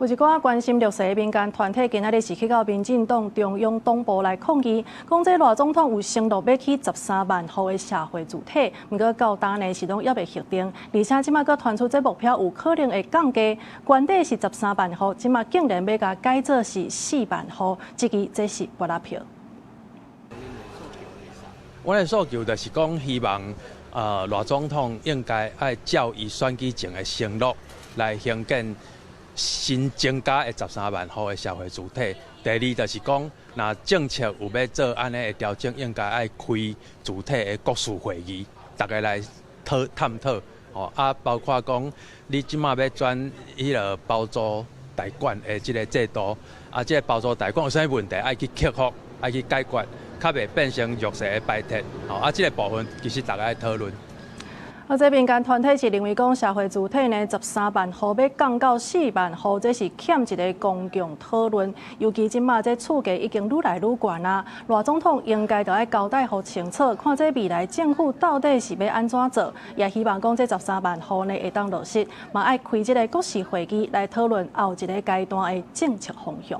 有一寡關心弱勢的民間團體，今仔日是去到民進黨中央黨部來抗議，講這賴總統有承諾欲起13萬戶的社會住宅，毋過到今呢是攏猶未核定，而且這馬閣傳出這目標有可能會降低，原底是十三萬戶，這馬竟然欲共改做是4萬戶，這支這是撥仔票。阮的訴求就是講，希望賴總統應該愛照伊選舉前的承諾來興建新增加的十三萬戶的社會住宅。第二就是講，若政策有欲做按呢的調整，應該愛開主體的國是會議，逐家來討探討。吼啊，包括講你這馬欲轉彼个包租代管的這个制度，啊，這个包租代管有啥物問題，愛去克服，愛去解決，較袂變成弱勢的排斥。吼啊，這个部分其實逐家愛討論。啊，這民間團體是認為講社會住宅呢十三萬戶欲降到四萬戶，這是欠一个公共討論。尤其這馬這厝價已經愈來愈懸啊，賴總統應該著愛交代予清楚，看這未來政府到底是欲按怎做，也希望講這十三萬戶呢會當落實，嘛愛開這个國是會議來討論後一个階段的政策方向。